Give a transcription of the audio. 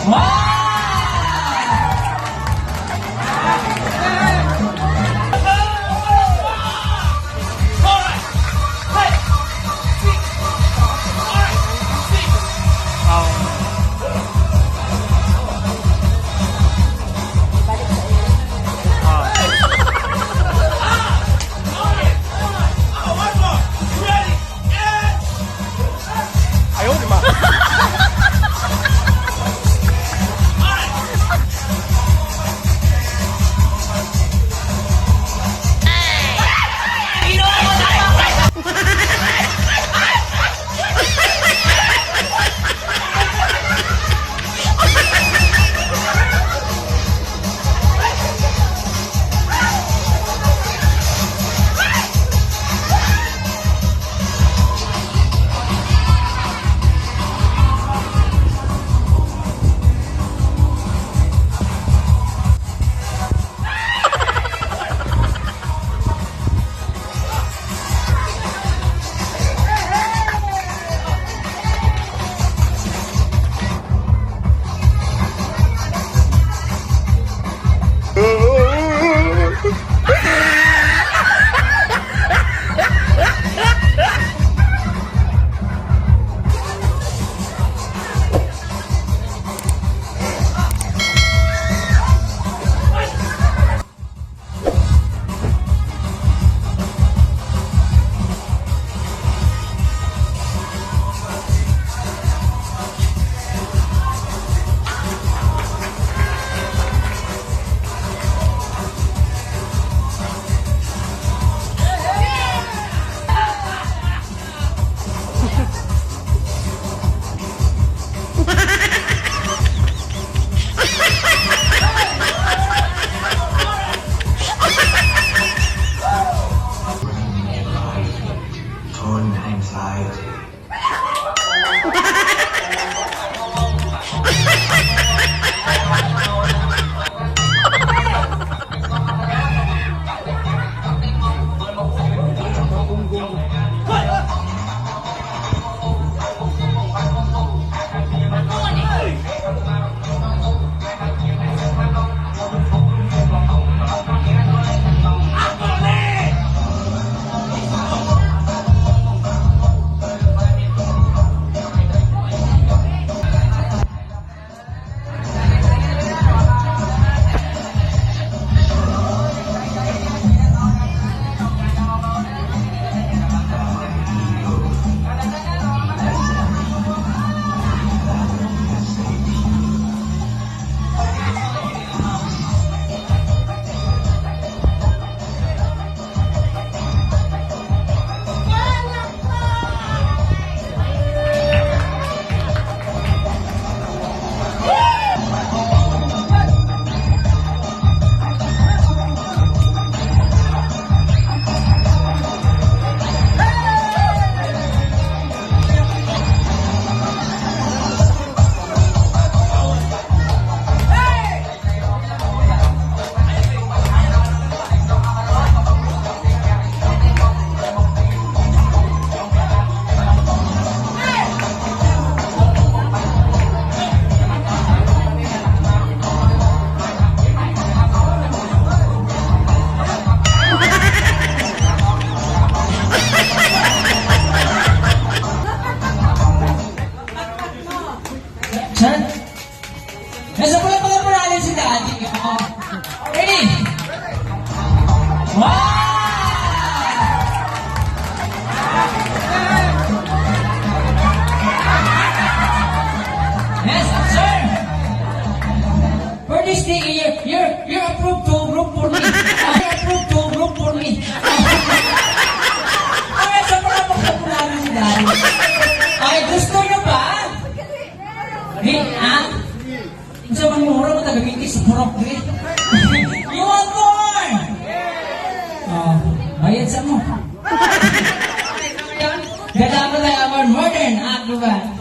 Wow! Alright. Hey. Six. Alright. Six. Oh. Oh. Alright. Oh, one more. You ready? And Ayaw, di ba? Alright. Torn anxiety. Chan? Nasa pala pala po natin si Daddy. Ready? Wow! Yes, sir! For this day, you're approved to group for me. You're approved to group for me. Okay, so pala pala po natin si Daddy. Okay, gusto nyo ba? Hey, ha? Unsa man mo mo taga-minti sa purok diri. You want more? Oh, bayad sa mo. Ganda mo tayo our modern acrobat.